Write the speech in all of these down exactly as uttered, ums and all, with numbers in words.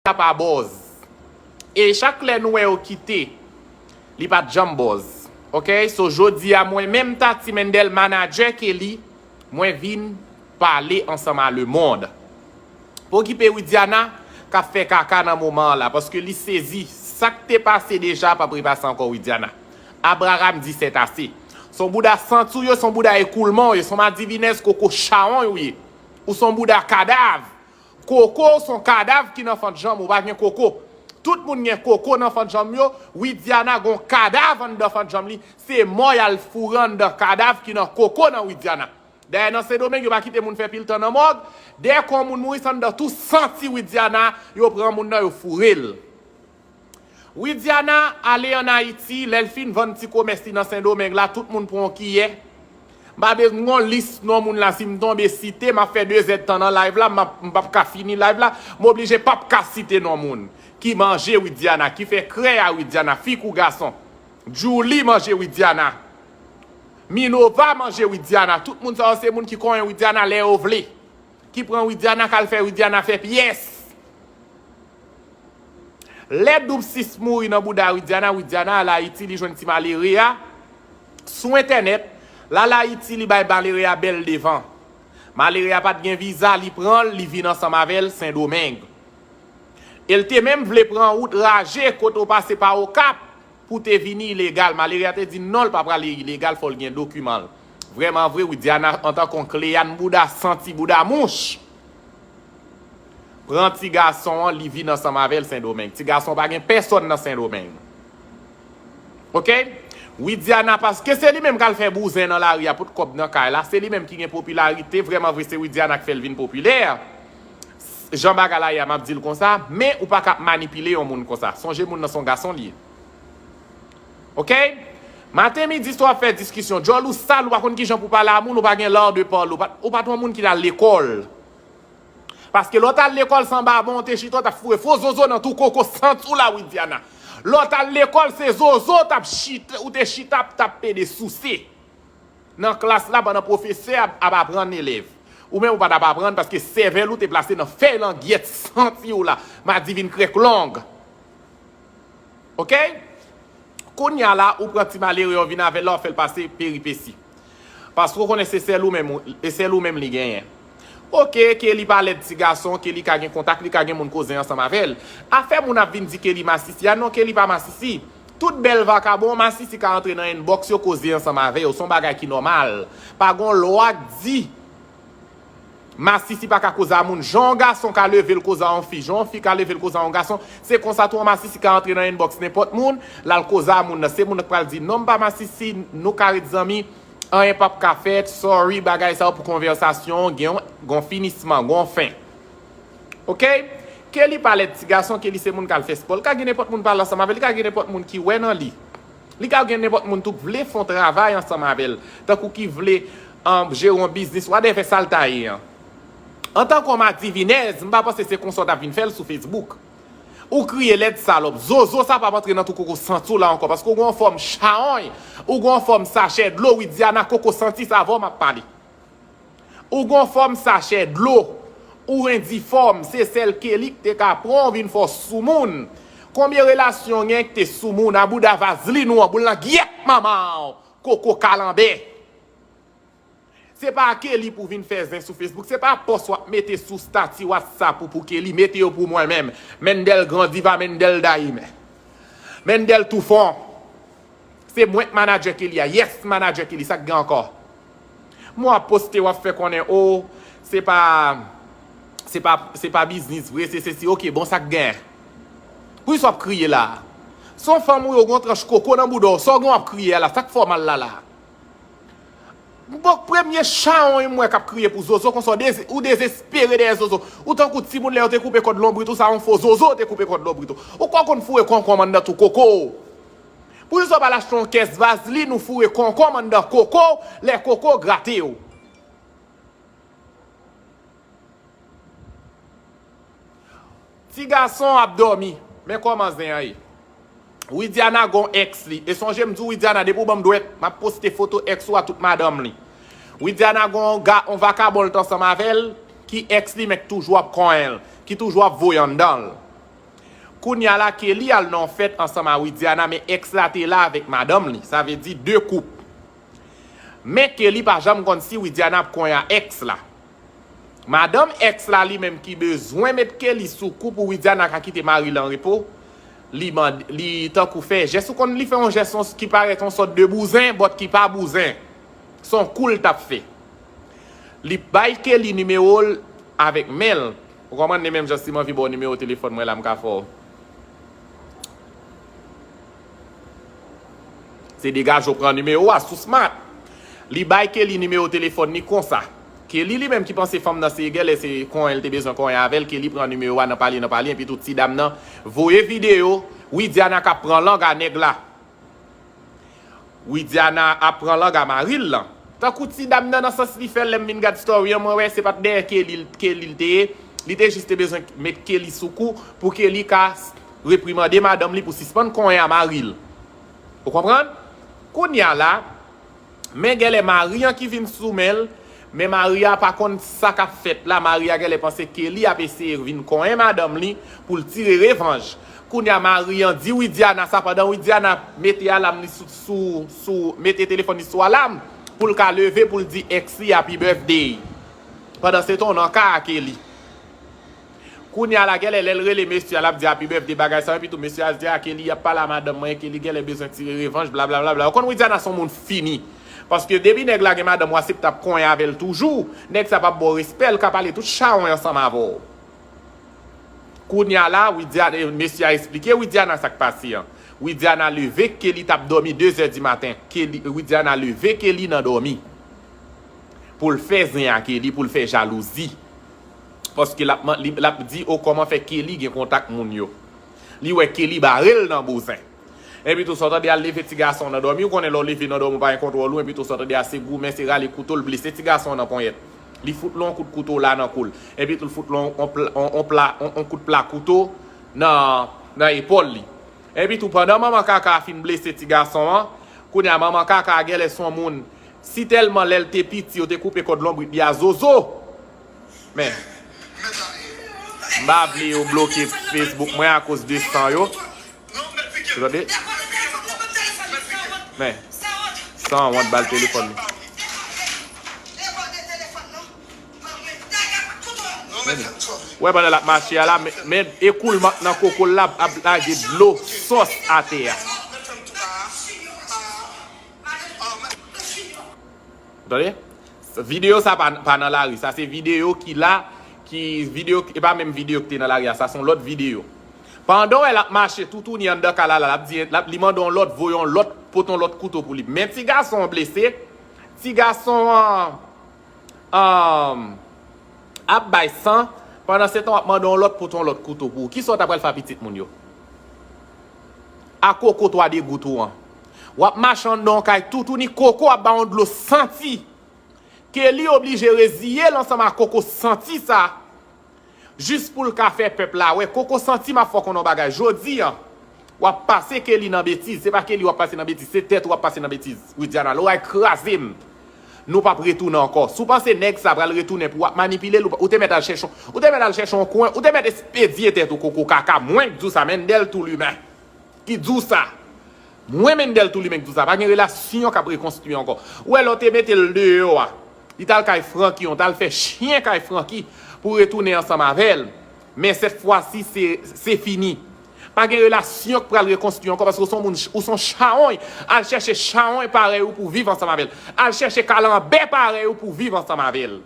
a pa bòz. E chak lè nou wè yo kite, li pa t janm bòz. Oke? So, jodi a, mwen menm Tati Mendel, manadjè Kelly, mwen vin pale ansanm a lemonn. Pou okipe Widiana, k ap fè kaka nan moman an la, paske li sezi. Sa k te pase deja p ap repase ankò, Widiana. Abraham di sètase. Se yon bouda santi w ye, se yon bouda ekoulman w ye, se yon madivinèz koko chawony ou ye. Ou se yon bouda kadav. Koko, se yon kadav ki nan fant janm, ou pa gen koko. Tout moun gen koko nan fant janm yo, Widiana gen yon kadav anndan fant janm li, se mò y al foure anndan kadav ki nan koko nan Widiana. Dayè nan Sendomeng, yo pa kite moun fè pil tan nan mòg, dèyè kon moun mouri, se anndan tou santi Widiana, yo pran moun nan, yo foure l. Widiana ale ann Ayiti, lè l fin vann ti komès li nan Sendomeng la, tout moun pran yon kiyè. M pa bezwen yon lis non moun la, si m tonbe site, m ap fè de zèdtan nan live la, m ap, m p ap ka fini live la, m oblije p ap ka site non moun ki manje Widiana, ki fè krè a Widiana, fi kou gason. Julie manje Widiana. Minova manje Widiana. Tout moun sa yo se moun ki konyen Widiana lè yo vle. Ki pran Widiana, k al fè Widiana fè pyès. Lè Doub sis mouri nan bouda Widiana, Widiana al Ayiti, li jwenn ti malere a sou entènèt. L al Ayiti, li bay malere a bèl devan. Malere a pa t gen viza, li pran l, li vin ansanm avè l Sendomeng. E l te menm vle pran wout raje kote w pase pa Okap pou te vini ilegal. Malere a te di non, l pa prale ilegal, fò l gen dokiman l. Vrèman vre, Widiana, antanke yon kleyann bouda santi bouda mouch, pran ti gason an, li vin ansanm avè l Sendomeng. Ti gason pa gen pèsòn nan Sendomeng. Oke? Widiana, paske se li menm k al fè bouzen nan lari a pou t kòb nan kay la, se li menm ki gen popilarite, vrèman vre, se Widiana k fè l vin popilè. Jan bagay la ye a, m ap di l konsa, men ou pa ka ap manipile yon moun konsa. Sonje moun nan se yon gason li ye. Oke? Maten, midi, swa w ap fè diskisyon. Djòl ou sal, ou pa konn kijan pou pale a moun, ou pa gen l'art de parler, ou pa, ou pa t yon moun ki t al lekòl. Paske lè w t al lekòl san babon, w te chita, w t ap foure fo zozo nan tou koko santi w la, Widiana. Lè w t al lekòl, se zozo w t ap chita, ou te chita, t ap pede souse nan klas la pandan pwofesè ap, ap aprann elèv. Ou menm ou pa t ap aprann paske sèvèl ou te plase nan fèy langyèt santi w la, madivin krèk long. Oke? Kounye a la, ou pran ti malere, w vin avè l la, w fè l pase peripesi. Paske w konnen se sèl ou menm, ou- e sèl ou menm li genyen. Oke, Kelly pa lèd ti gason, Kelly ka gen kontak, li ka gen moun koze ansanm avè l. Afè moun ap vin di Kelly masisi a, non, Kelly pa masisi. Tout bèl vakabon, masisi ka antre nan inbox yo koze ansanm avè yo, se yon bagay ki nòmal. Pa gon lwa k di masisi pa ka koze a moun. Jan yon gason ka leve l koze a yon fi, jan yon fi ka leve l koze a yon gason, se konsa tou yon masisi ka antre nan inbox nenpòt moun, l al koze a moun nan. Se moun nan k pral di, non, m pa masisi, nou ka ret zanmi, anyen p ap ka fèt, sorry, bagay sa yo pou konvèsasyon, gen yon, gen yon finisman, gen yon fen. Oke? Kelly pa lèd ti gason, Kelly se moun k al fè spò. Li ka gen nenpòt moun pale ansanm avè l, li ka gen nenpòt moun ki wè nan li. Li ka gen nenpòt moun tou k vle fè yon travay ansanm avè l, tankou ki vle, um, jere yon biznis, whatever sa l ta ye an. Antanke yon madivinèz, m pa panse se konsa w t ap vin fè l sou Facebook. Ou kriye lèd salòp. Zozo sa p ap antre nan tou koko santi w la ankò, paske w gen yon fòm chawony, ou gen yon fòm sachè dlo, Widiana koko santi, se avè w m ap pale. Ou gon fòm sachè dlo. Ou endifòm, se sèl Kelly k te ka pran w vin fè w soumoun. Konbyen relasyon w gen ki te soumoun a bouda vazlin ou an, boul nan gyèt manman w, koko kalanbè. Se pa Kelly pou vin fè zen sou Facebook, se pa pòs w ap mete sou stati WhatsApp ou pou Kelly, mete yo pou mwen menm. Mendel Gran Diva, Mendel Daim. Mendel Toufon. Se mwen k manadjè Kelly a. Yes, manadjè Kelly, sa k gen ankò? Mwen w ap poste, w ap fè konnen, o, se pa, se pa, se pa biznis vre, se sesi. Oke, bon, sa k gen? Poukisa w ap kriye la? Se yon fanm ou ye, w gen yon tranch koko nan bouda w, sa w gen w ap kriye a la, sa k fè w mal la la? Bon, premye chawony m wè k ap kriye pou Zozo konsa, w dezi-, ou dezespere dèyè Zozo. Ou tankou timoun lè yo te koupe kòd lonbrit ou, sa yon fo Zozo te koupe kòd lonbrit ou. Ou kwè w konn foure konkonm anndan tou koko w? Poukisa w pa al achte yon kès vazlin ou foure konkonm anndan koko w lè koko grate w? Ti gason ap dòmi. Men kòman zen an ye. Widiana gon èks li. E sonje m di w, Widiana, depi w ban m dwèt, m ap poste foto èks ou a tout madanm li. Widiana gon ga, on vakabon l t ansanm avè l, ki èks li, men k toujou ap konyen l, ki toujou ap voye anndan l. Kounye a la, Kelly al nan yon fèt ansanm a Widiana, men èks la te la avèk madanm li. Sa vle di de koup. Men Kelly pa janm konn si Widiana ap konyen a èks la. Madanm èks la li menm ki bezwen met Kelly sou kou pou Widiana ka kite mari l an repo, li mande, li tankou fè jès, ou konn li fè yon jès ki parèt yon sòt de bouzen, but ki pa bouzen. Se yon kou l t ap fè. Li bay Kelly nimewo l avèk men l. Ou konprann, li menm jan si m anvi ba w nimewo telefòn mwen la, m ka fè w. Se degaje w pran nimewo a sou Smart. Li bay Kelly nimewo telefòn li konsa. Kelly li menm ki panse fanm nan se gèlè, se konyen l te bezwen konyen avè l, Kelly pran nimewo a nan pale, nan pale, epi tou ti dam nan voye videyo Widiana k ap pran lang a nèg la. Widiana ap pran lang a mari l lan. Tankou ti dam nan, nan sans li fè, lè m vin gad story an, mwen wè se pa t dèyè Kelly, Kelly l te ye. Li te jis te bezwen met Kelly sou kou pou Kelly ka reprimande madanm li pou sispann konyen a mari l. Ou konprann? Kounye a la, men gèlè mari an ki vin sou men l, men mari a pa konn sa k ap fèt la, mari a gèlè panse Kelly ap eseye vin konyen madanm li pou l tire revanj. Kounye a mari an di Widiana sa, pandan Widiana mete alam li sou, sou, sou, mete telefòn li sou alam pou l ka leve pou l di èks li happy birthday. Pandan se tan w nan ka a Kelly. Kounye a la, gèlè lè l rele mesye a, l ap di happy birthday, bagay sa yo, epi tou mesye a di a Kelly, y ap pale a madanm mwen, Kelly gèlè bezwen tire revanj, blablabla. Ou konn Widiana se yon moun fini. Paske depi nèg la gen madanm, w aksepte ap konyen avè l toujou, nèg sa p ap ba w respè, l ka pale tout chawony ansanm avè w. Kounye a la, Widiana, mesye a eksplike Widiana sa k pase an. Widiana leve, Kelly t ap dòmi de zè di maten. Kelly, Widiana leve Kelly nan dòmi. Pou l fè zen a Kelly, pou l fè jalouzi. Paske l ap, li, l ap di, o, kòman fè Kelly gen kontak moun yo. Li wè Kelly bare l nan bouzen. Epi tou sa w tande al leve ti gason nan dòmi, ou konnen lè w leve nan dòmi ou pa gen kontwòl ou, epi tou sa w tande a se goumen, se rale kouto, l blese ti gason nan ponyèt. Li fout l yon kout kouto la nan kou l. Epi tou l fout l yon, yon pla, yon, yon pla, yon, yon kout pla kouto nan, nan epòl li. Epi tou pandan manman kaka a fin blese ti gason an, kounye a manman kaka a gèlè se yon moun, si tèlman lè l te piti yo te koupe kòd lonbrit li a zozo. Men, m pa vle yo bloke Facebook mwen akoz de san yo. Ou tande? Men, san wont ba l telefòn li. Men, ou wè pandan l ap mache a la, men, men ekoulman nan koko l la ap lage dlo sòs atè a. Tande? Videyo sa pa, pa nan lari. Sa se videyo ki la, ki videyo, e pa menm videyo ki te nan lari a. Sa se yon lòt videyo. Pandan w wè l ap mache toutouni anndan kay la, la, l ap di, l ap, li mande yon lòt, voye yon lòt, pote yon lòt kouto pou li. Men ti gason an blese. Ti gason an, an, ap bay san. Pandan se tan, w ap mande yon lòt, pote yon lòt kouto pou ou. Kisa w ta pral fè a pitit moun yo? A koko twa degout ou an. W ap mache anndan yon kay toutouni, koko ap ba w yon dlo santi. Kelly oblije reziye l ansanm a koko santi sa. Jis pou l ka fè pèp la wè. Koko santi, m ap fè w konnen yon bagay. Jodi an, w ap pase Kelly nan betiz. Se pa Kelly w ap pase nan betiz, se tèt ou w ap pase nan betiz. Widiana, lè w al kraze m. Nou p ap retounen ankò. Si w panse nèg sa pral retounen pou w ap manipile l, ou te mèt al chèche, ou te mèt al chèche yon kwen, ou te mèt espedye tèt ou koko kaka. Mwen k di w sa, Mendel Toulimen ki di w sa. Mwen Mendel Toulimen k di w sa. Pa gen relasyon k ap rekonstwi ankò. Ou wè lè w te mete l deyò a, li t al kay Francky, yon t al fè chen kay Francky pou retounen ansanm avè l. Men sèt fwa si se, se fini. Pa gen relasyon k pral rekonstwi ankò paske w se yon moun, ou se yon chawony. Al chèche chawony parèy ou pou viv ansanm avè l. Al chèche kalanbè parèy ou pou viv ansanm avè l.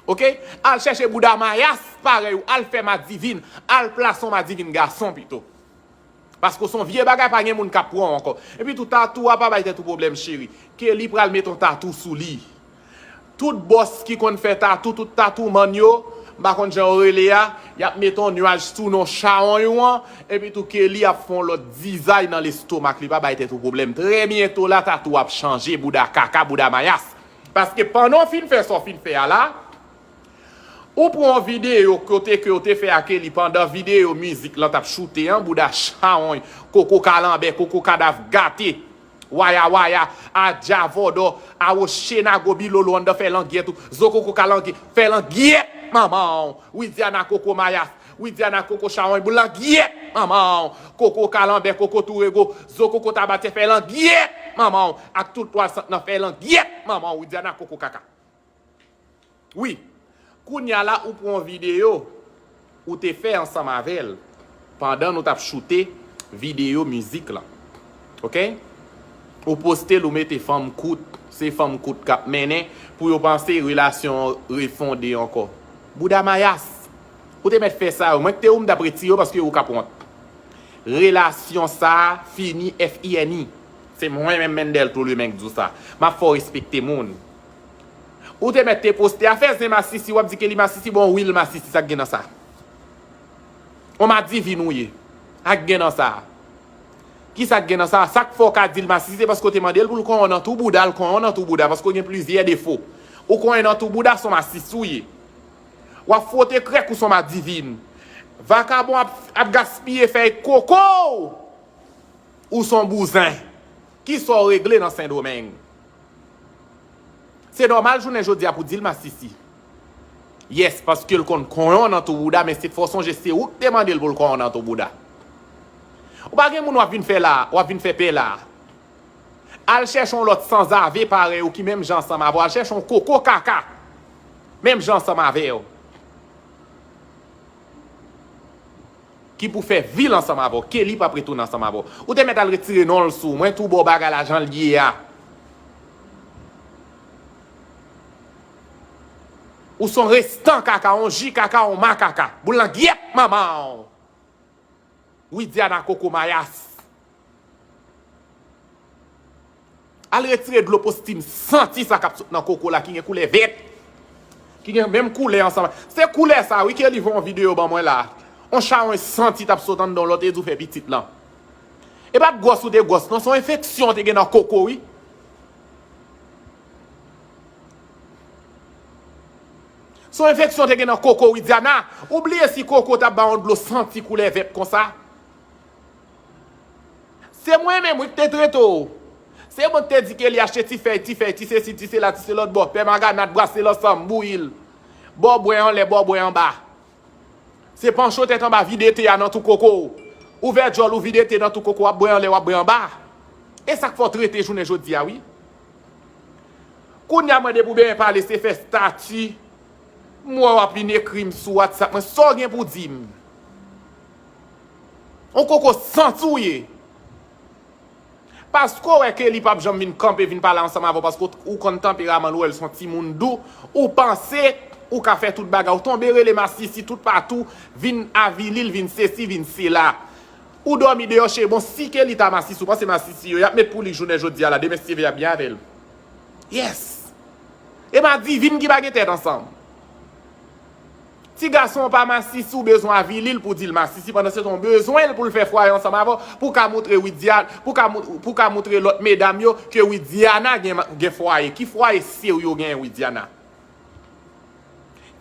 Oke? Al chèche bouda mayas parèy ou. Al fè madivin. Al plase yon madivin gason pito. Paske w se yon vye bagay, pa gen moun k ap pran w ankò. Epi tou, tatou a pa bay tèt ou pwoblèm, cheri. Kelly pral met yon tatou sou li. Tout bòs ki konn fè tatou, tout tattoo man yo, m pa konn jan yo rele a, y ap mete yon nwaj sou non chawony ou an, epi tou Kelly ap fè yon lòt dizay nan lestomak li, pa bay tèt ou pwoblèm. Trè byento la, tatou ap chanje, bouda kaka, bouda mayas. Paske pandan w fin fè sa w fin fè a la, ou pran yon videyo kote ke yo te fè a Kelly pandan videyo mizik lan t ap choute an, bouda chawony, koko kalanbè, koko kadav gate. Waya waya, a dja vòdò, a wochena gobilolo anndan fè langyèt ou, zo koko kalangyèt, fè langyèt manman w, Widiana koko mayas, Widiana koko chawony boul langyèt manman w. Koko kalanbè, koko tourego, zo koko tabatè fè langyèt manman w. Ak tout twal sant nan fè langyèt manman w. Widiana koko kaka. Wi. Kounye a la ou pran yon videyo ou te fè ansanm avè l pandan nou t ap choute videyo mizik lan. Oke? Ou poste l, ou mete fanm kout, se fanm kout k ap mennen pou yo panse relasyon an refonde ankò. Bouda mayas. Ou te mèt fè sa yo. Mwen ki te ou m t ap retire yo paske ou k ap wont. Relasyon sa a fini F I N I. Se mwen menm Mendel Tolemain k di w sa. M ap fè w respekte moun. Ou te mèt te poste afè zen masisi, w ap di ke li masisi, bon, wi, l masisi, sa k gen nan sa? On madivin ou ye. Sa k gen nan sa? Kisa k gen nan sa? Sa k fè w ka di l masisi, se paske w te mande l pou l konyen w nan tou bouda, l konyen w nan tou bouda, paske w gen plizyè defo. Ou konyen nan tou bouda, se on masisi ou ye. W ap fwote krèk ou se on madivin. Vakabon ap, ap gaspiye fèy koko w. Ou se on bouzen. Kisa w regle nan Sendomeng? Se nòmal jounen jodi a pou di l masisi. Yes, paske l konn konyen w nan tou bouda, men se fò w sonje se ou k te mande l pou l konyen w nan tou bouda. Ou pa gen moun w ap vin fè la, w ap vin fè pè la. Al chèche yon lòt sanzave parèy ou ki menm jan ansanm avè w. Al chèche yon koko kaka menm jan ansanm avè w. Ki pou fè vi l ansanm avè w. Kelly p ap retounen ansanm avè w. Ou te mèt al retire non l sou mwen tou ba w bagay la jan l ye a. Ou se on restan kaka, on ji kaka, on ma kaka. Boul langyèt manman w. Widiana koko mayas. Al retire dlo postim santi sa k ap sot nan koko la ki gen koulè vèt. Ki gen menm koulè ansanm. Se koulè sa wi Kelly voye yon videyo ban mwen la. On chawony santi t ap sot anndan w lè w te di w fè pitit lan. E pa t gwòs ou te gwòs non, se yon enfeksyon w te gen nan koko wi. Se yon enfeksyon w te gen nan koko Widiana. Ou bliye si koko t ap ba w yon dlo santi koulè vèt konsa? Se mwen menm wi k te trete w. Se mwen k te di Kelly achte ti fèy, ti fèy, ti sesi, ti sela, ti se lòt bò. Pè maganat, brase l ansanm, bouyi l. Bò bwè anlè, bò bwè anba. Se pancho tèt anba, vide te a nan tou koko w. Ouvè djòl ou, vide te nan tou koko w, w ap bwè anlè, w ap bwè anba. E sa k fè w trete jounen jodi a wi. Kounye a mwen depi w benyen pale se fè stati. M wè w ap vin ekri m sou WhatsApp mwen. Sa w gen pou di m? On koko santi w ye. Paske w wè Kelly p ap janm vin kanpe vin pale ansanm avè w paske w konn tanperaman l, ou wè l se yon timoun dou. Ou panse ou ka fè tout bagay. Ou tonbe rele masisi toupatou, vin avili l, vin sesi, vin sela. Ou dòmi deyò cheri. Bon, si Kelly ta masisi, ou panse masisi yo, y ap met pou li jounen jodi a la, demen si Dye vle y ap byen avè l. Yes. E madivin ki pa gen tèt ansanm. Ti gason an pa masisi, ou bezwen avili l pou di l masisi, pandan se tan w bezwen l pou l fè fwaye ansanm avè w, pou w ka moutre Widiana, pou w ka mou-, pou w ka moutre lòt medam yo ke Widiana gen, gen fwaye. Ki fwaye serye w genyen Widiana?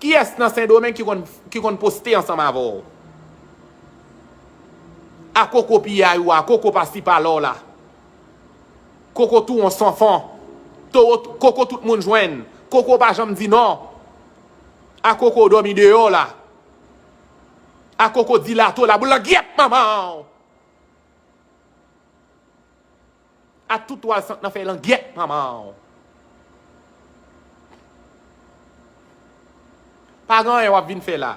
Kiyès nan Sendomeng ki konn, ki konn poste ansanm avè w? A koko piyay ou a, koko pasi pala w la. Koko tou on sanfon. Towo, koko tout moun jwenn. Koko pa janm di non. A koko dòmi deyò la. A koko dilato la. Boul langyèt manman w. A tout twal sant nan fè langyèt manman w. Pa gen anyen w ap vin fè la.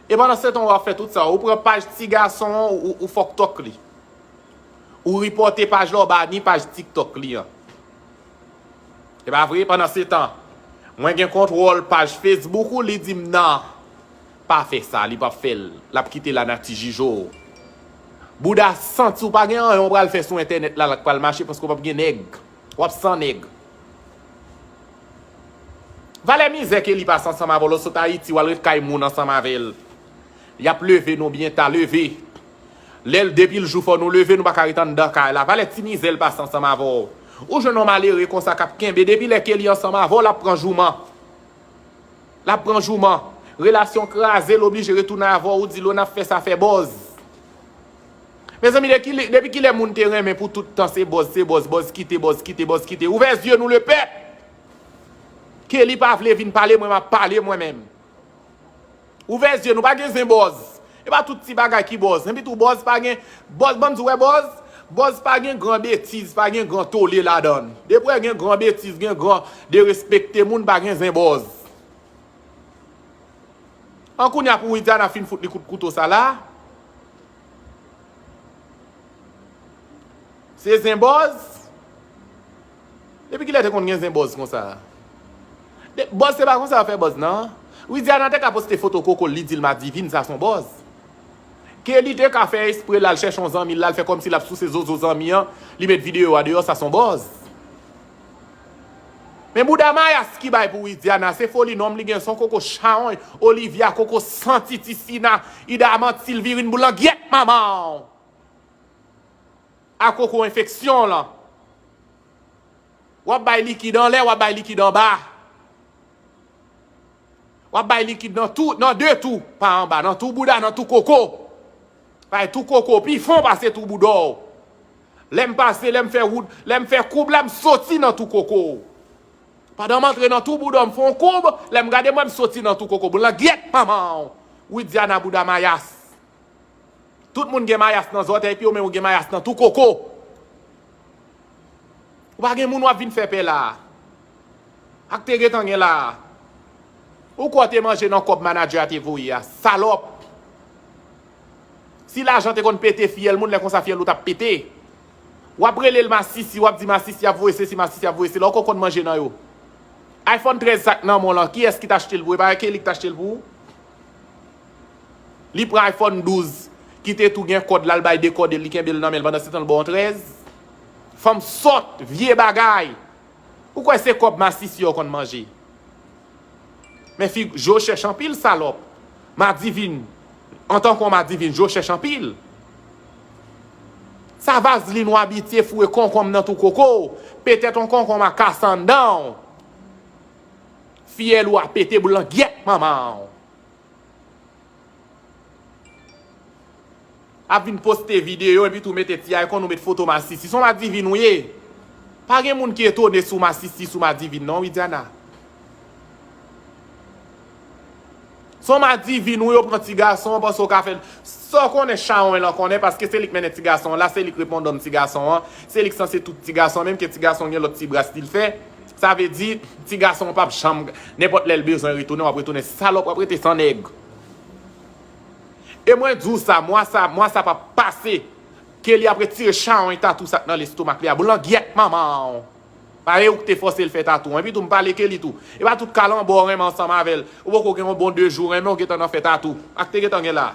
E pandan se tan w ap fè tout sa, ou pran paj ti gason an, ou, ou, ou fòk tòk li. Ou ripòte paj la, ou bani paj TikTok li an. E pa vre, pandan se tan, mwen gen kontwòl paj Facebook ou, li di m nan. Pa fè sa, li p ap fè l. L ap kite lanati jije w. Bouda santi w pa gen anyen w pral fè sou entènèt la k pral mache paske w p ap gen nèg. W ap san nèg. Valè mizè Kelly pase ansanm avè w, lè w sot Ayiti, w al ret kay moun ansanm avè l. Y ap leve nou byen ta, leve. Lè l depi l jou fò nou leve, nou pa ka ret anndan kay la. Valè ti mizè l pase ansanm avè w. Ou jwenn yon malere konsa k ap kenbe, depi lè Kelly ansanm avè w, l ap pran jouman. L ap pran jouman. Relasyon kraze, l oblije retounen avè w, ou di l w n ap fè sa fè buzz. Mezanmi, de ki lè, depi kilè moun te renmen pou tout tan se buzz, se buzz, buzz kite, buzz kite, buzz kite. Ouvè zye nou lepèp! Kelly pa vle vin pale, mwen m ap pale mwen menm. Ouvè zye nou, pa gen zen bòz. E pa tout ti bagay ki bòz. Epi tou bòz pa gen, bòz, banm di w wè bòz, bòz pa gen gran betiz, pa gen gran tole ladan l. Depi w wè gen gran betiz, gen gran derespekte moun, pa gen zen bòz. An kounye a pou Widiana fin fout li kout kouto sa la. Se zen bòz? Depi kilè te konn gen zen bòz konsa? De- Bòz se pa konsa yo fè bòz nan. Widiana te ka poste foto koko l, li di l Madivin, sa se yon bòz. Kelly te ka fè espre l al chèche yon zanmi l, l al fè kòmsi l ap souse zozo zanmi an, li met videyo a deyò, sa se yon bòz. Men bouda mayas ki bay pou Widiana, se foli nonm li gen, se yon koko chawony, Olivia koko santi, Tisina, Ida manti, Silvirine boulangyèt manman w. A koko enfeksyon lan. W ap bay likid anlè, w ap bay likid anba. W ap bay likid nan tou, nan de tou, pa anba, nan tou bouda, nan tou koko. Bay tou koko pi fon pase tou bouda w. Lè m pase, lè m fè wout, lè m fè koub la, m soti nan tou koko. Pandan m antre nan tou bouda w, m fè yon koub, lè m gade m wè m soti nan tou koko. Boulangyèt manman w. Widiana bouda mayas. Tout moun gen mayas nan zòtèy pye w, men ou gen mayas nan tou koko. Ou pa gen moun w ap vin fè pè la a. Ak te gentan gen la a. Ou kwè w te manje nan kòb manadjè a te voye a, salòp. Si lajan te konn pete fyèl moun, lè konsa fyèl ou t ap pete. W ap rele l masisi, w ap di masisi ap voye sesi, masisi ap voye sela, ou konn manje nan yo. iPhone trèz sa k nan men w lan, kiyès ki t achte l pou ou? E pa Kelly ki t achte l pou ou? Li pran iPhone douz, ki te tou gen kòd la, l bay dekòde l, li kenbe l nan men l, pandan se tan l ba w trèz. Fanm sòt, vye bagay. Ou kwè se kòb masisi yo konn manje? Men fi, je w chèch anpil, salòp. Madivin, antanke yon madivin, je w chèch anpil. Sa vazlin ou abitye foure konkonm nan tou koko w. Petèt yon konkonm a kase anndan w. Fyèl ou a pete boulangyèt manman w. Ap vin poste videyo epi tou mete ti aykon ou met foto masisi. Se yon madivin ou ye. Pa gen moun ki etone sou masisi, sou madivin non, Widiana. Se yon madivin ou ye, w pran ti gason an, panse w ka fè l. Sa w konnen chawony lan konnen, paske se li k mennen ti gason an la, se li k repondan ti gason an, se li k sanse tout ti gason an, menm ke ti gason an gen lòt ti bras li l fè. Sa vle di, ti gason an p ap janm, nenpòt lè l bezwen retounen, w ap retounen salòp, w ap rete san nèg. E mwen di w sa, mwa sa, mwa sa p ap pase. Kelly ap retire chawony tatou sa k nan lestomak li a. Boulangyèt manman w. Pa e ou k te fòse l fè tatou an. Epi tou, m pale Kelly tou. E pa tout kalanbè w renmen ansanm avè l. Ou poko gen yon bon de jou renmen, ou gentan nan fè tatou. Ak te gentan gen la.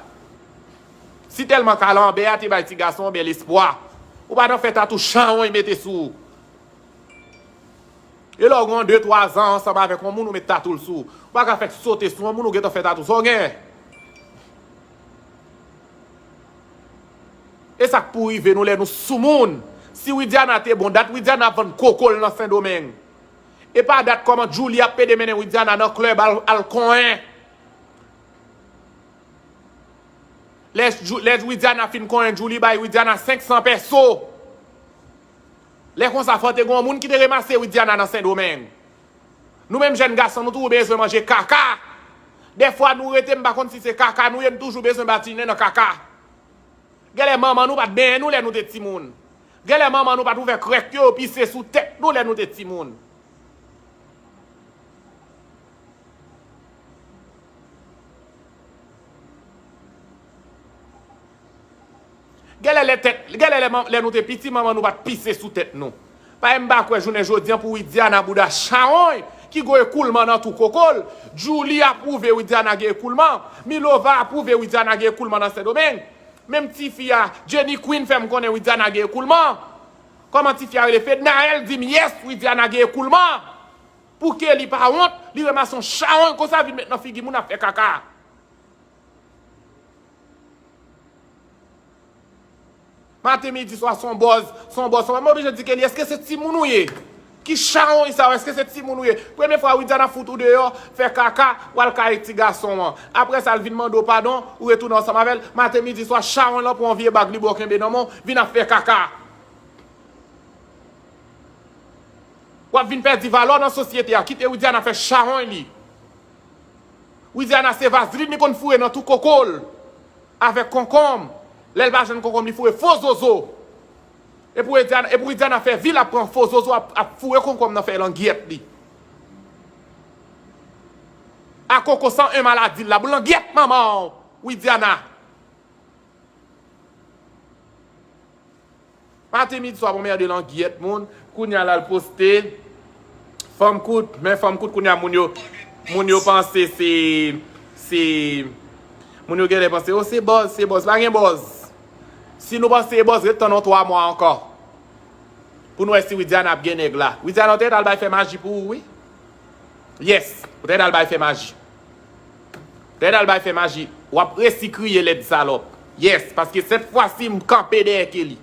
Si tèlman kalanbè a te bay ti gason an bèl espwa, ou pa nan fè tatou chawony mete sou ou. E lè w gen yon de twa zan ansanm avèk yon moun, ou met tatou l sou ou. Ou pa ka fèk sote sou yon moun, ou gentan fè tatou. Sa w gen? E sa k pou rive nou lè nou soumoun. Si Widiana te bon, dat Widiana ap vann koko l nan Sendomeng. E pa dat kòman Djouly ap pede mennen Widiana nan klèb al, al konyen. Lè, Djou- lè Widiana fin konyen Djouly bay Widiana senk san pèso. Lè konsa, fò te gen yon moun ki te remase Widiana nan Sendomeng. Nou menm jèn gason, nou toujou bezwen manje kaka. Dèfwa nou rete, m pa konn si se kaka nou ye, nou toujou bezwen batinen nan kaka. Genlè manman nou pa t benyen nou lè nou te timoun. Genlè manman nou pa t ouvè krèk yo, yo pise sou tèt nou lè nou te timoun. Genlè lè tèt, genlè lè, lè nou te piti, manman nou pa t pise sou tèt nou. Paske m pa kwè jounen jodi an pou Widiana bouda chawony ki gen ekoulman nan tou koko l. Djouly apwouve Widiana gen ekoulman. Milova apwouve Widiana gen ekoulman nan Sendomeng. Menm tifi a, Jenny Queen fè m konnen Widiana gen ekoulman. Kòman tifi a rele? Fednaelle di m yes, Widiana gen ekoulman. Pou Kelly pa wont, li ranmase yon chawony konsa vin met nan figi moun ap fè kaka. Maten, midi, swa, se yon bòz, se yon bòz, se yon bòz. M oblije di Kelly, èske se timoun ou ye? Ki chawony sa yo? Èske se timoun ou ye? Premye fwa Widiana fout ou deyò, fè kaka, w al kay ti gason an. Apre sa, l vin mande w padon, ou retounen ansanm avè l. Maten, midi, swa, chawony lan pran yon vye bag li ba w kenbe nan men w, vin ap fè kaka. W ap vin pèdi valè w nan sosyete a. Kite Widiana fè chawony li. Widiana se vazlin li konn foure nan tou koko l. Avèk konkonm. Lè l pa jwenn konkonm, li foure fo zozo. E pou Widiana, e pou Widiana fè vi l ap pran fo zozo, ap, ap foure konkonm nan fè langyèt li. A koko san en maladi l la, pou langyèt manman w, Widiana. Maten, midi, swa, bon, merde, langyèt moun. Kounye a l al poste. Fanm kout, men fanm kout kounye a moun yo, moun yo panse se, se, moun yo genlè panse, o, se buzz, se buzz. Pa gen buzz. Si nou panse se buzz, ret tann yon twa mwa ankò. Pou nou wè si Widiana ap gen nèg la. Widiana, ou te al bay fè maji pou ou, wi. Yes, ou te al bay fè maji. Ou te al bay fè maji. W ap resi kriye lèd salòp. Yes, paske sèt fwa si m kanpe dèyè Kelly.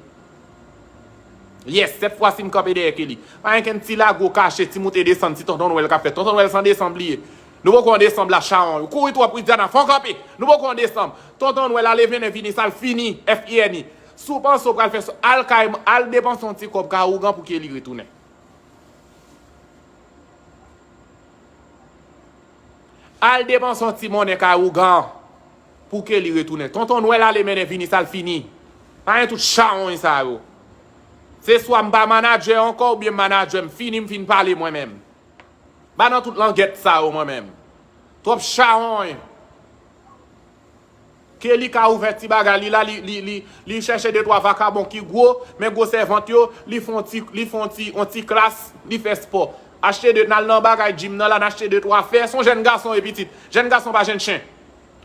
Yes, sèt fwa si m kanpe dèyè Kelly. Pa gen kenn ti lago kache, ti moute desann, ti tonton Nwèl k ap fèt. Tonton Nwèl san desanm li ye. Nou poko an desanm la, chawony. Ou kouri twòp, Widiana, fò w kanpe. Nou poko an desanm. Tonton Nwèl ale vini, vini, sa l fini, F I N I. Si w panse w pral fè sa, al kay, al depanse yon ti kòb kay ougan pou Kelly retounen. Al depanse yon ti monnen kay ougan pou Kelly retounen. Tonton Nwèl ale mennen vini, sa l fini. Pa gen tout chawony sa yo. Se swa m pa manadjè ankò oubyen m manadjè, m fini, m fin pale mwen menm. Pa nan tout langyèt sa yo mwen menm. Twòp chawony. Kelly ka ouvè ti bagay li la, li, li, li, li chèche de twa vakabon ki gwo, men gwosè vant yo, li fè on ti, li fè on ti, on ti klas, li fè spò. Achte de, n al nan bagay gym nan la, n achte de twa fè. Se on jèn gason e pitit. Jèn gason pa jèn chen.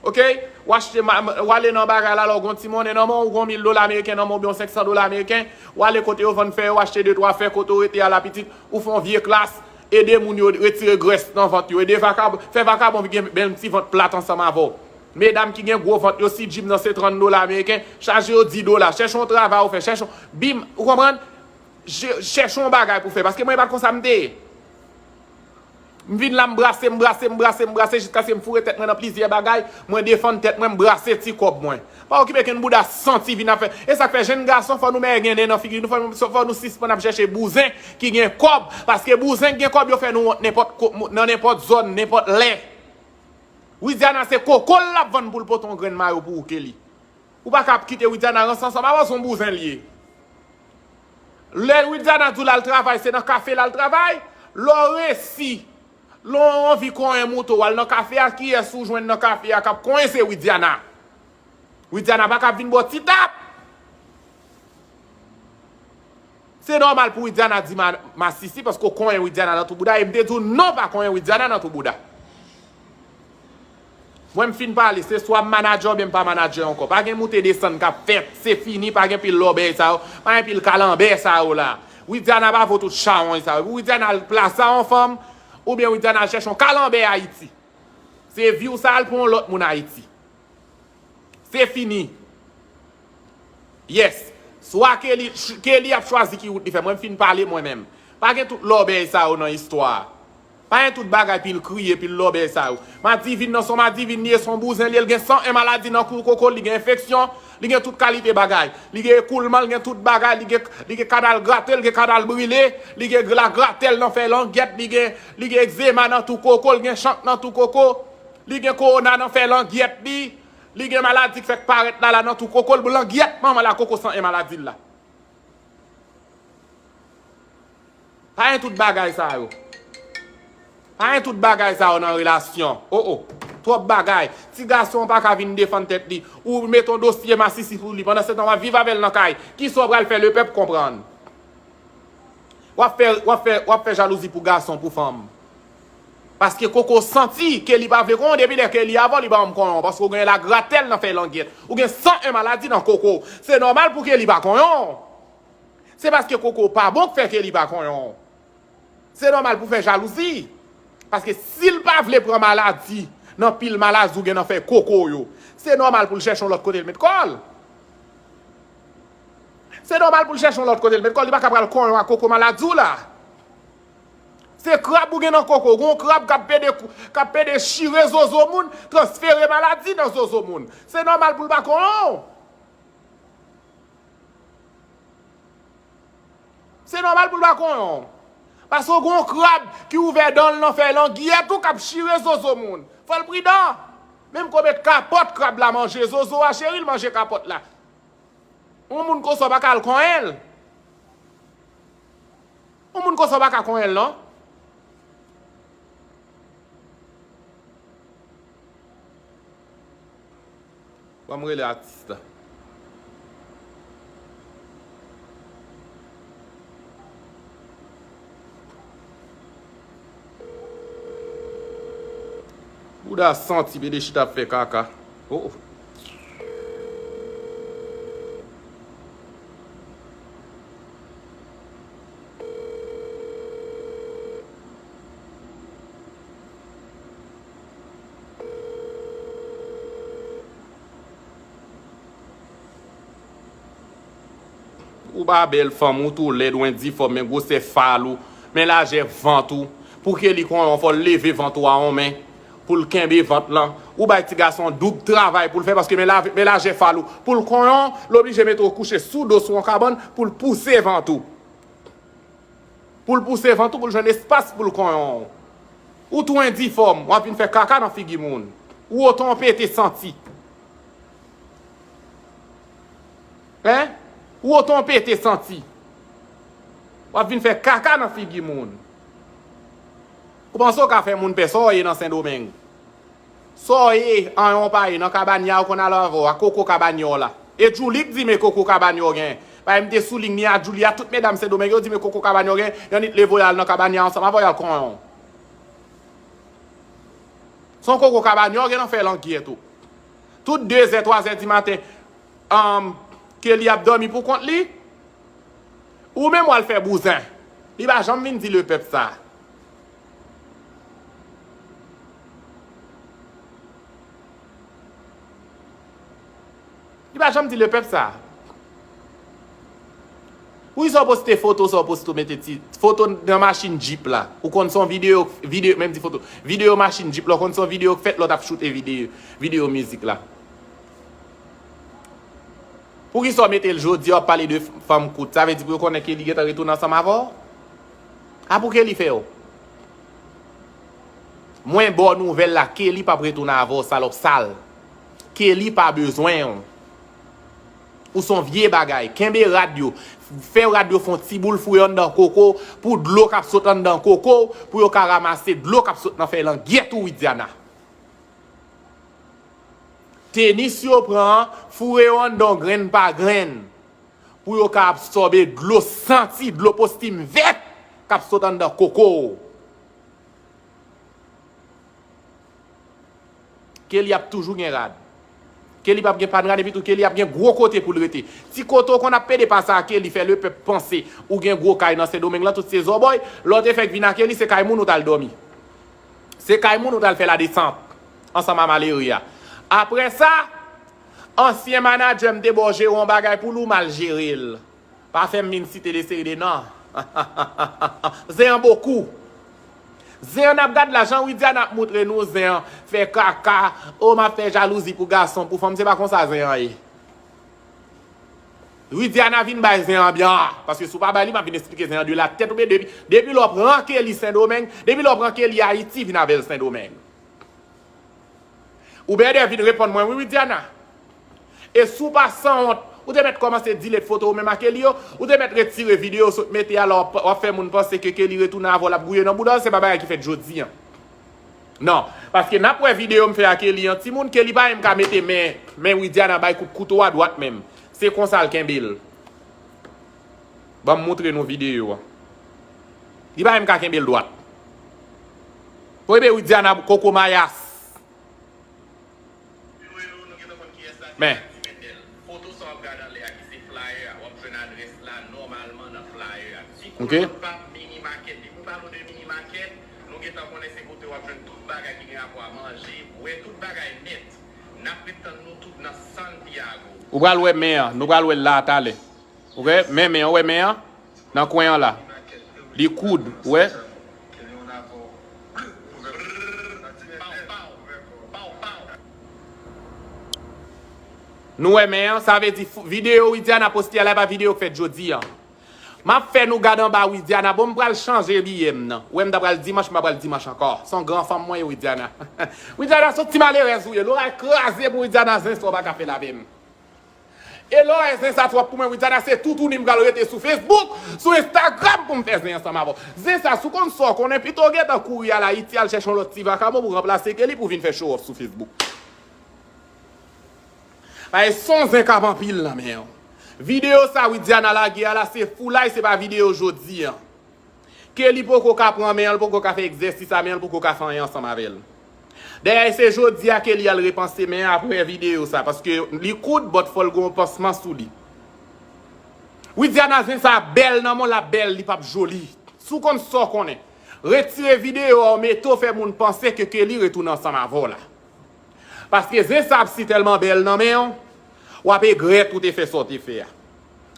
Oke? W achte, ma- ma- w ale nan bagay la, lè w gon ti monnen nan men w, w gon mil dola ameriken nan men w, oubyen yon senk san dola ameriken, w ale kote yo vann fè yo, w achte de twa fè, kote w rete a la pitit, ou fè on vye klas, ede moun yo retire grès nan vant yo, ede vakabon, fè vakabon gen bèl ti vant plat ansanm avè w. Medam ki gen gwo vant yo, si gym nan se trant dola ameriken, chaje yo dis dola, chèche yon travay ou fè, chèche yon, bim, ou konprann? Je- Chèche yon bagay pou fè, paske mwen pa t konsa m te ye. M vin la, m brase, m brase, m brase, m brase, jiskaske m foure tèt mwen nan plizyè bagay, mwen defann tèt mwen, m brase ti kòb mwen. Pa okipe kenn bouda santi vin ap fè. E sa k fè jèn gason, fò nou mèye gen nen nan figi nou, fò nou, fò nou sispann ap chèche bouzen ki gen kòb, paske bouzen ki gen kòb yo fè nou wont nenpòt ko- nan nenpòt zòn, nenpòt lè. Widiana se koko l ap vann pou l pote yon grenn mayo pou ou, Kelly. Ou pa ka ap kite Widiana ranse ansanm avè w, se yon bouzen l ye. Lè Widiana di w l al travay, se nan kafe l al travay. Lè w resi, lè w anvi konyen mouton, w al nan kafe a, kiyès ou jwenn nan kafe a k ap konyen? Se Widiana. Widiana pa ka ap vin ba w ti tap. Se nòmal pou Widiana di ma- masisi, paske w konyen Widiana nan tou bouda, e m te di w non, pa konyen Widiana nan tou bouda. Mwen m fin pale, se swa m manadjè oubyen m pa manadjè ankò. Pa gen moute desann k ap fèt, se fini, pa gen pil lòbèy sa yo, pa gen pil kalanbè sa yo la. Widiana pa vo tout chawony sa yo. Widiana al plase a yon fanm, oubyen Widiana al chèche yon kalanbè Ayiti. Se vi w sa, al pran yon lòt moun Ayiti. Se fini. Yes. Swa Kelly, ch- Kelly ap chwazi ki wout li fè. Mwen m fin pale mwen menm. Pa gen tout lòbèy sa yo nan istwa a. Pa gen tout bagay pil kriye, pil lòbèy sa yo. Madivin nan se yon madivin li ye, se yon bouzen li ye, li gen san en maladi nan kou koko l, li gen enfeksyon, li gen tout kalite bagay. Li gen ekoulman, li gen tout bagay, li gen, li gen kanal grate, li gen kanal brile, li gen la gratèl nan fè langyèt, li gen, li gen egzema nan tou koko, li gen chank nan tou koko. Li gen kowona nan fè langyèt li. Li gen maladi k fèk parèt la, la nan tou koko l, langyèt manman la koko san en maladi l la. Pa gen tout bagay sa yo. Pa gen tout bagay sa yo nan relasyon. O, o. Twòp bagay. Ti gason pa ka vin defann tèt li. Ou mete yon dosye masisi sou li. Pandan se tan w ap viv avè l nan kay. Kisa w pral fè lepèp konprann? W ap fè, w ap fè, w ap fè jalouzi pou gason, pou fanm. Paske koko santi ke li pa vle konyen w, depi lè ke li avè w, li pa janm konyen w, paske w gen lagratèl nan fèy langyèt. Ou gen san en maladi nan koko w. Se nòmal pou ke li pa konyen w. Se paske koko w pa bon k fè ke li pa konyen w. Se nòmal pou fè jalouzi. Paske si l pa vle pran maladi nan pil maladi w gen nan fèy koko w yo, se nòmal pou l chèche yon lòt kote l met kò l. Se nòmal pou l chèche yon lòt kote l met kò l, li pa ka pral konyen w ak koko maladi w la. Se krab ou gen nan koko, gon krab k ap pede, k ap pede chire zozo moun, transfere maladi nan zozo moun. Se nòmal pou l pa konyen w. Se nòmal pou l pa konyen w. Paske w gon krab ki ouvè dan l nan fèy langyèt ou k ap chire zozo moun. Fò l pridan. Menm konbyen kapòt krab la manje, zozo a cheri l manje kapòt la. Yon moun konsa w pa ka al konyen l. Yon moun konsa w pa ka konyen l non. Ban m rele atis la. Bouda santi, pede chita ap fè kaka. Oh. Ou pa bèl fanm, ou tou lèd, ou endifòm, men gwosè fal ou, men lajè vant ou. Pou Kelly konyen w, fò l leve vant ou a yon men, pou l kenbe vant lan. Ou bay ti gason doub travay pou l fè, paske men la, men lajè fal ou. Pou l konyen w, l oblije mete w kouche sou do sou yon kabann, pou l pouse vant ou. Pou l pouse vant ou, pou l jwenn espas pou l konyen w. Ou tou endifòm, w ap vin fè kaka nan figi moun. Ou otan w pete santi. Hein? Ou otan w pete santi. W ap vin fè kaka nan figi moun. Ou panse w ka fè moun pè sa w ye nan Sendomeng? Sa w ye, anyen w pa ye, nan kabanya yo konn al avè w a, koko kabanya w la. E Djouly k di men koko kabanya w gen. Paske m te sou liy ni a Djouly a, tout medam Sendomeng yo di men koko kabanya w gen, y annik leve w y al nan kabanya ansanm avè w y al konyen w. Se yon koko kabanya w gen nan fè langyèt ou. Tout dezè, twazè di maten, um, Kelly ap dòmi pou kont li. Ou menm w al fè bouzen. Li pa janm vin di lepèp sa. Li pa janm di lepèp sa. Wi, sa w poste foto, sa w poste w mete ti foto nan machin Jeep la. Ou konn se yon videyo, videyo, menm di foto. Videyo machin Jeep la, ou konn se yon videyo k fèt lè w t ap choute videyo, videyo mizik la. Poukisa w mete l jodi a, w ap pale de fanm kout? Sa vle di pou yo konnen Kelly gentan retounen ansanm avè w? A pou Kelly fè w? Mwen ba w nouvèl la, Kelly p ap retounen avè w, salòp sal. Kelly pa bezwen w. Ou se yon vye bagay. Kenbe rad yo. Fè rad yo fè yon ti boul, foure anndan koko, pou dlo k ap sot anndan koko, pou yo ka ranmase dlo k ap sot nan fèy langyèt ou, Widiana. Tenis yo pran an, foure yo anndan grenn pa grenn, pou yo ka absòbe dlo santi, dlo postim vèt k ap sot anndan koko w. Kelly ap toujou gen rad. Kelly p ap gen pa n rad, epi tou Kelly ap gen gwo kote pou l rete. Ti kote w konn ap pede pase a Kelly, fè lepèp panse ou gen gwo kay nan Sendomeng lan, tout se zòbòy. Lè w te fèk vin a Kelly, se kay moun ou t al dòmi. Se kay moun ou t al fè ladesant ansanm a malere a. Apre sa, ansyen manadjè m te ba w jere yon bagay pou l, ou mal jere l. Pa fè m vin site de seri de non. Zen an bokou. Zen an n ap gad la, jan Widiana ap moutre nou zen an fè kaka. O, m ap fè jalouzi pou gason, pou fanm, se pa konsa zen an ye. Widiana vin bay zen an byen, paske si w pa bay li, m ap vin esplike zen an de latèt ou byen depi, depi lè w pran Kelly Sendomeng, depi lè w pran Kelly Ayiti, vin avè l Sendomeng. Ou bèdè vin reponn mwen, wi, Widiana. E si w pa sanwont, ou te mèt kòmanse delete foto ou menm a Kelly yo, ou te mèt retire videyo w sot mete a la, w ap, w ap fè moun panse ke Kelly retounen avè w, l ap gouye nan bouda w, se pa bagay ki fèt jodi a. Non, paske n ap wè videyo m fè a Kelly an, timoun, Kelly pa menm ka mete men, men Widiana bay kout kouto a dwat menm. Se konsa l kenbe l. Ban m moutre nou videyo a. Li pa menm ka kenbe l dwat. Pwebe Widiana koko mayas. Men. Foto sa w ap gade anlè a ki se flyer a, w ap jwenn adrès la nòmalman nan flyer a. Ti kolòn pa mini market, depi w pale w de mini market, nou gentan konnen se kote w ap jwenn tout bagay ki gen rapò a manje, bwè, tout bagay nèt. N ap ret tann nou tout nan Santiago. Ou pral wè men an, nou pral wè l la talè. Ou wè men, men an, wè men an? Nan kwen an la. Li koud, ou wè? Nou wè men an, sa vle di f-, videyo Widiana poste a la, e pa videyo k fèt jodi a. M ap fè nou gad anba Widiana. Bon, m pral chanje biyè m nan. Ou wè m ta pral dimanch, m pa pral dimanch ankò. Se yon gran fanm mwen ye, Widiana. Widiana, se yon ti malerèz ou ye. Loray kraze pou Widiana, zen sa w pa ka fè l avè m. E loray zen sa twòp pou mwen, Widiana, se toutouni m pral rete sou Facebook, sou Instagram pou m fè zen ansanm avè w. Zen sa, si w konn sa w konnen, pito w gentan kouri al Ayiti, al chèche yon lòt ti vakabon pou ranplase Kelly pou vin fè show off sou Facebook. Paske se yon zen k ap anpil nan men w. Videyo sa Widiana lage a la, se foulay, se pa videyo jodi a. Kelly poko ka pran men an, l poko ka fè egzèsis a men an, l poko ka fè anyen ansanm avè l. Dayè, se jodi a Kelly al repanse men an apre videyo sa, paske li koud, but fò l gen yon pansman sou li. Widiana, zen sa bèl nan men w, l ap bèl, li p ap joli. Si w konn sa w konnen, retire videyo a, w mete w fè moun panse ke Kelly retounen ansanm avè w la. Paske zen sa ap si tèlman bèl nan men w, w ap egrèt ou te fè sa w te fè a.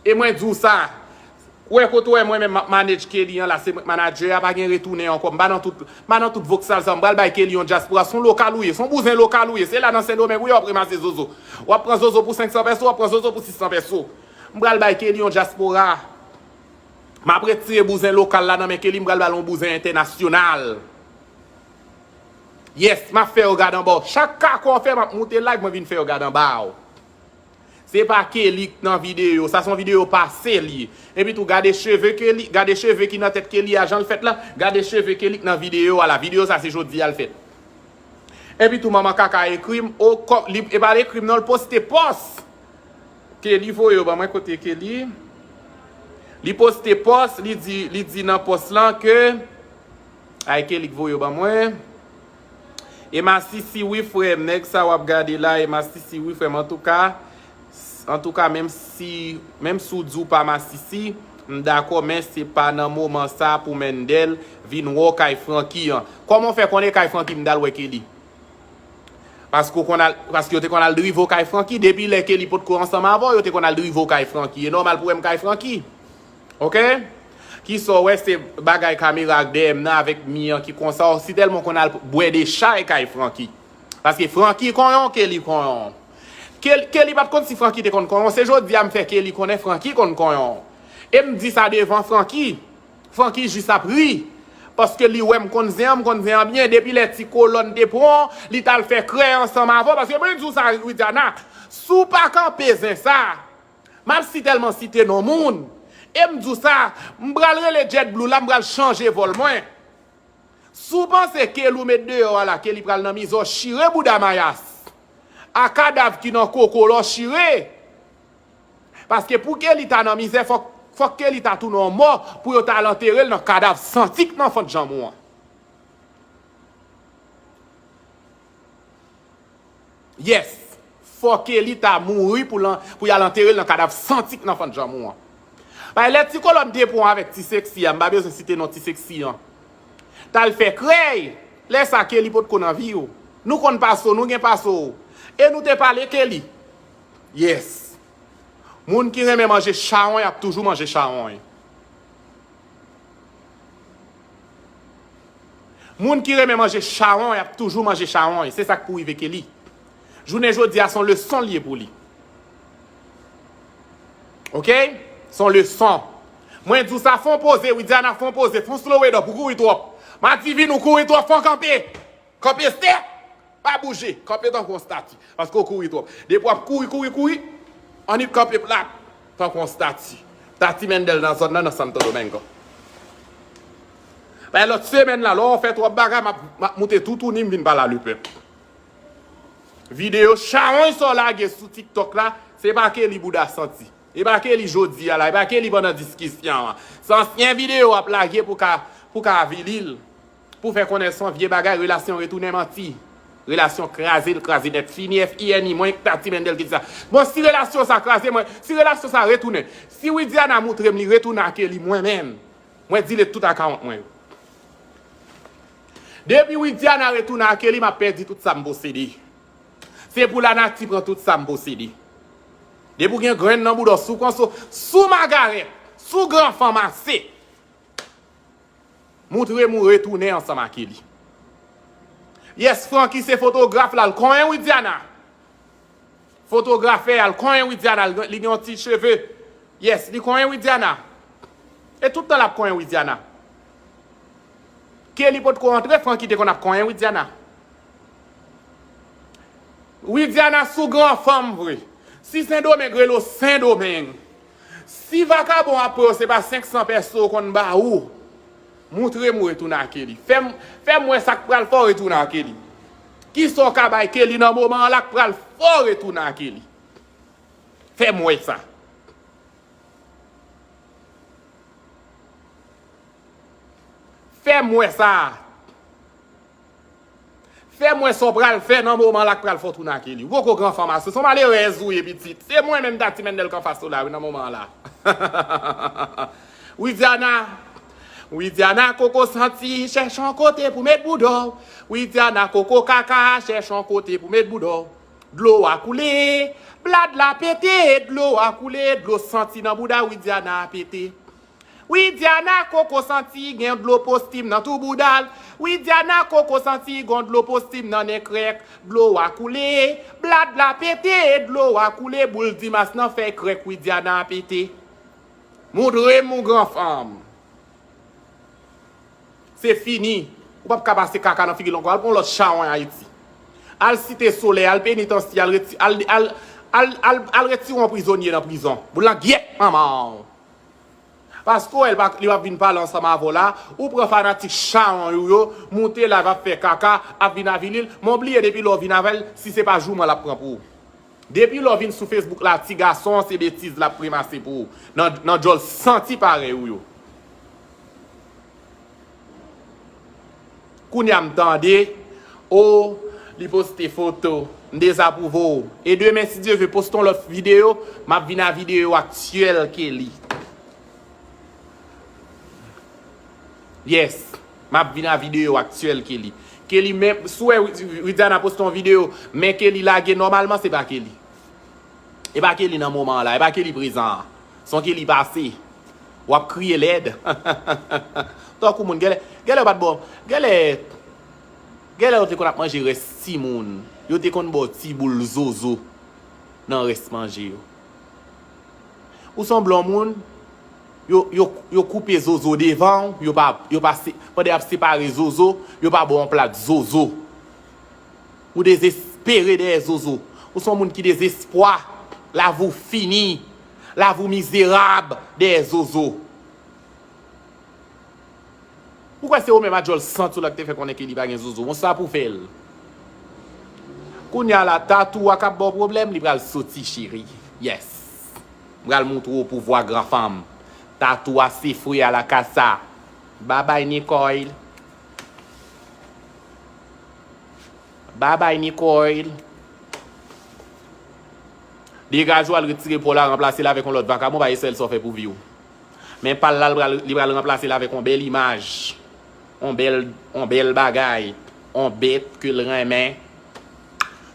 E mwen di w sa, ou wè kote w wè mwen menm m ap manage Kelly an la, se mwen k manadjè a, pa gen retounen ankò. M pa nan tout, m pa nan tout voksal sa, m pral bay Kelly yon dyaspora, se yon lokal ou ye, se yon bouzen lokal ou ye, se la nan Sendomeng ou ye, w ap ranmase zozo. W ap pran zozo pou senk san pèso, w ap pran zozo pou sis san pèso. M pral bay Kelly yon dyaspora. M ap retire bouzen lokal la nan men Kelly, m pral ba l yon bouzen entènasyonal. Yes, m ap fè yo gad anba w. Chak kakò w fè, m ap moute live, mwen vin fè yo gad anba w. Se pa Kelly k nan videyo, sa se yon videyo pase li ye. Epi tou, gade cheve Kelly, gade cheve ki nan tèt Kelly a, jan l fèt la, gade cheve Kelly k nan videyo a la. Videyo sa se jodi a l fèt. Epi tou, manman kaka ekri m, o, kò, li, e pa l ekri m non, l poste pòs. Kelly voye yo ban mwen, kote Kelly? Li poste pòs, li di, li di nan pòs lan ke, ay, Kelly k voye yo ban mwen. E masisi wi frè m, nèg sa w ap gade la, e masisi wi frè m, antouka, antouka, menm si, menm si w di w pa masisi, m dakò, men se pa nan moman sa pou Mendel vin wè w kay Francky an. Kòman w fè konnen kay Francky m t al wè Kelly? Paske w konn al, paske yo te konn al drive w kay Francky. Depi lè Kelly potko ansanm avè w, yo te konn al drive w kay Francky. E nòmal pou wè m kay Francky. Oke? Kisa w wè se bagay kamera ak dèyè m nan avèk mi an ki konsa, w si tèlman w konn al bwè de chay kay Francky. Paske Francky konyen w, Kelly konyen w. Kel-, Kelly pa t konn si Francky te konn konyen w. Se jodi a m fè Kelly konnen Francky konn konyen w. E m di sa devan Francky. Francky jis ap ri. Paske li wè m konn zen an, m konn zen an byen. Depi lè ti kolòn te pran w, li t al fè krèy ansanm avè w. Paske mwen di w sa, Widiana, si w pa kanpe zen sa, m ap si tèlman site non moun. E m di w sa, m pral rele Jet Blue la, m pral chanje vòl mwen. Si w panse Kelly w met deyò a la, Kelly pral nan mizè w chire bouda mayas. A kadav ki nan koko la w chire. Paske pou Kelly ta nan mizè, fòk, fòk Kelly ta tounen yon mò pou yo ta al antere l nan kadav santi k nan fant janm ou an. Yes. Fòk Kelly ta mouri pou lan-, pou y al antere l nan kadav santi k nan fant janm ou an. Bay lè ti kolòn te pran avèk ti seksi a, m pa bezwen site non ti seksi an. T al fè krèy. Lè sa Kelly potko nan vi w. Nou konn paso, nou gen paso. E nou te pale Kelly. Yes. Moun ki renmen manje chawony ap toujou manje chawony. Moun ki renmen manje chawony ap toujou manje chawony. Se sa k pou rive Kelly. Jounen jodi a, se yon leson l ye pou li. Oke? Se yon leson. Mwen di w sa, fè yon poze, Widiana, fè yon poze, fè yon slow it up, ou kouri twòp. Madivin, ou kouri twòp, fè yon kanpe. Kanpe stèp! Pa bouje, kanpe tankou yon stati. Paske w kouri twòp. Depi w ap kouri, kouri, kouri, annik kanpe plat, tankou yon stati. Tati Mendel nan zòn nan, nan Santo Domingo. Bay lòt semèn la, lè w fè twòp bagay, m ap, m ap moute toutouni, m vin pale a lepèp. Videyo chawony sa w lage sou TikTok la, se pa Kelly bouda santi. E pa Kelly jodi a la, e pa Kelly pandan diskisyon an. Se ansyen videyo w ap lage pou ka, pou ka avili l. Pou fè konnen se yon vye bagay, relasyon retounen manti. Relasyon kraze, l kraze nèt, fini, F I N I, mwen, Tati Mendel ki di sa. Bon, si relasyon sa kraze, mwen, si relasyon sa retounen, si Widiana moutre m li retounen ak Kelly, mwen menm, mwen delete tout akawont mwen yo. Depi Widiana retounen ak Kelly, m ap pèdi tout sa m posede. Se pou lanati pran tout sa m posede. Depi w gen grenn nan bouda w, si w konso, si w magarèt, si w gran fanm ase, moutre m ou retounen ansanm ak Kelly. Yes, Francky se fotograf la, l konyen Widiana. Fotografè a, l konyen Widiana, li gen yon ti cheve. Yes, li konyen Widiana. E tout tan l ap konyen Widiana. Kelly potko antre, Francky te konn ap konyen Widiana. Widiana sou gran fanm vre. Si Sendomeng rele w Sendomeng. Si vakabon ap pran w, se pa senk san pèso w konn ba ou. Moutre m ou retounen a Kelly. Fè m, fè m wè sa k pral fè w retounen a Kelly. Kisa w ka bay Kelly nan moman an la k pral fè w retounen a Kelly? Fè m wè sa. Fè m wè sa. Fè m wè sa w pral fè nan moman la k pral fè w tounen a Kelly. Ou poko gran fanm ase. Se yon malerèz ou ye, pitit. Se mwen menm Tati Mendel k anfas ou la, wi, nan moman an la. Widiana, Widiana koko santi, chèche yon kote pou met bouda w. Widiana koko kaka, chèche yon kote pou met bouda w. Dlo a koule, blad la pete, dlo a koule, dlo santi nan bouda Widiana a pete. Widiana koko santi gen dlo postim nan tou bouda l. Widiana koko santi gon dlo postim nan nen krèk. Dlo a koule, blad la pete, dlo a koule, boul dimas nan fè krèk Widiana a pete. Moutre m ou gran fanm. Se fini. Ou p ap ka pase kaka nan figi longo. Al pran lòt chawony Ayiti. Al Site Solèy, al Penitansye, al reti-, al, al, al, al, al retire yon prizonye nan prizon. Boulangyèt manman w. Paske w wè l pa, li p ap vin pale ansanm avè w la, ou pran fanatik chawony ou yo, moute live ap fè kaka, ap vin avili l, men w bliye depi lè w vin avè l, si se pa jouman l ap pran pou ou. Depi lè w vin sou Facebook la, ti gason an se betiz l ap remase pou ou. Nan, nan djòl santi parèy ou yo. Kounye a m tande, o, li poste foto. M dezapwouve w. E demen, si Dye vle, poste yon lòt videyo, m ap vin a videyo aktyèl Kelly. Yes. M ap vin a videyo aktyèl Kelly. Kelly, men, si w wè Wi-, Widiana poste yon videyo, men Kelly lage nòmalman, se pa Kelly. E pa Kelly nan moman an la, e pa Kelly prezan an. Se yon Kelly pase. W ap kriye lèd. Tankou moun, genlè, genlè yo pa t ba w, genlè, genlè yo te konn ap manje rès timoun. Yo te konn ba w ti boul zozo nan rès manje yo. Ou se yon blon moun, yo, yo, yo koupe zozo devan w, yo pa, yo pa se-, pandan y ap separe zozo, yo pa ba w yon plat zozo. Ou dezespere dèyè zozo. Ou se yon moun ki dezespwa. Lavi w fini. Lavi w mizerab dèyè zozo. Ou kwè se ou menm a djòl santi w la ki te fè konnen ke li pa gen zozo? Bon, sa pou fè l. Kounye a la, tatou a k ap ba w pwoblèm, li pral soti, cheri. Yes. M pral moutre w pouvwa gran fanm. Tatou a se fre a la kasa. Babay, Nicole. Babay, Nicole. Degaje w al retire pa w la, ranplase l avèk yon lòt vakabon, pa esèl sa w fè pou vi w. Men pa l la, li pral, li pral ranplase l avèk yon bèl imaj, yon bèl, yon bèl bagay, yon bèt ke l renmen.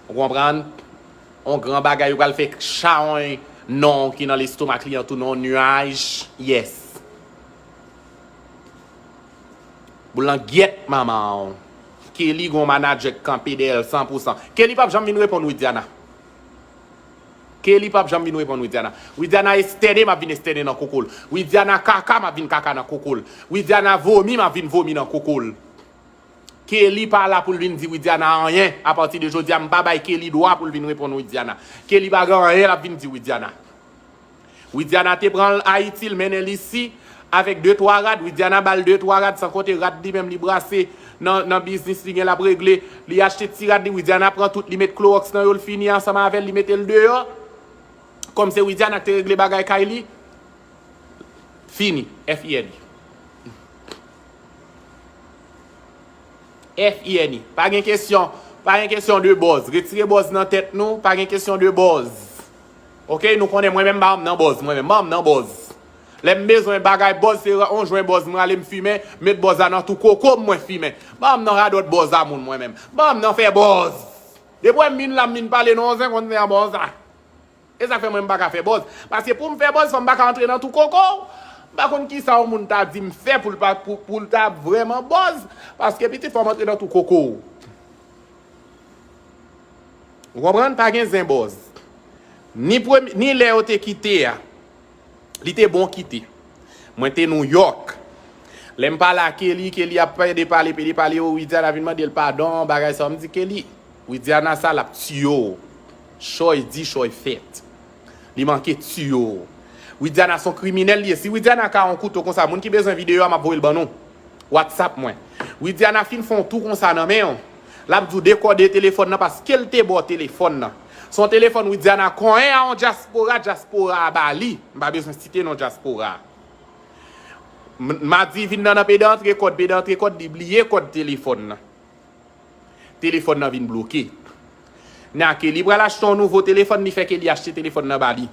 Ou konprann? Yon gran bagay, ou pral fè chawony non ki nan lestomak li an tounen yon niyaj. Yes. Boulangyèt manman w. Kelly gon manadjè k kanpe dèyè l san pou san. Kelly p ap janm vin reponn Widiana. Kelly p ap janm vin reponn Widiana. Widiana estène, m ap vin estène nan koko l. Widiana kaka, m ap vin kaka nan koko l. Widiana vomi, m ap vin vomi nan koko l. Kelly pa la pou l vin di Widiana anyen. Apati de jodi a, m pa bay Kelly dwa pou l vin reponn Widiana. Kelly pa gen anyen l ap vin di Widiana. Widiana te pran l Ayiti, l mennen l isi avèk de twa rad. Widiana ba l de twa rad, san konte rad li menm li brase nan, nan biznis li gen l ap regle. Li achte ti rad li, Widiana pran tout, li met klowòks nan yo, l fini ansanm avè l, li mete l deyò. Kòm se Widiana ki te regle bagay kay li, fini. F I N I. F I N I. Pa gen kesyon, pa gen kesyon de buzz. Retire buzz nan tèt nou, pa gen kesyon de buzz. Oke, nou konnen mwen menm m pa renmen nan buzz, mwen menm m pa renmen nan buzz. Lè m bezwen bagay buzz, se yon jwen buzz, mwen ale m fimen, met buzz la nan tou koko m, mwen fimen. M pa renmen nan radòt buzz a moun mwen menm. M pa renmen nan fè buzz. Depi w wè m vin la, m vin pale nan yon zen konn zen a buzz la. E sa k fè mwen m pa ka fè buzz. Paske pou m fè buzz, fò m pa ka antre nan tou koko w. M pa konn kisa yon moun ta di m fè pou l pa, pou, pou l ta vrèman buzz. Paske pitit fò m antre nan tou koko w. Ou konprann? Pa gen zen buzz. Ni premye, ni lè yo te kite a, li te bon kite. Mwen te Nouyòk. Lè m pale a Kelly, Kelly ap pede pale, pede pale, o Widiana vin mande l padon, bagay sa, m di Kelly, Widiana sa l ap tiye w. Choy di, choy fèt. Li manke tiye w. Widiana se yon kriminèl li ye. Si Widiana ka yon kouto konsa, moun ki bezwen videyo a, m ap voye l ban nou. WhatsApp mwen. Widiana fin fè yon tou konsa nan men w. L ap di w dekòde telefòn nan paske l te ba w telefòn nan. Se yon telefòn Widiana konyen a yon dyaspora, dyaspora a ba li. M pa bezwen site non dyaspora a. M- Madivin nan nan pede antre kòd, pede antre kòd, li bliye kòd telefòn nan. Telefòn nan vin bloke. Nya Kelly pral achte yon nouvo telefòn, li fè Kelly achte telefòn nan ba li.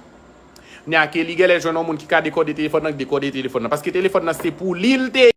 Nya Kelly genlè jwenn yon moun ki ka dekòde telefòn nan, dekòde telefòn nan. Paske telefòn nan se pou li l te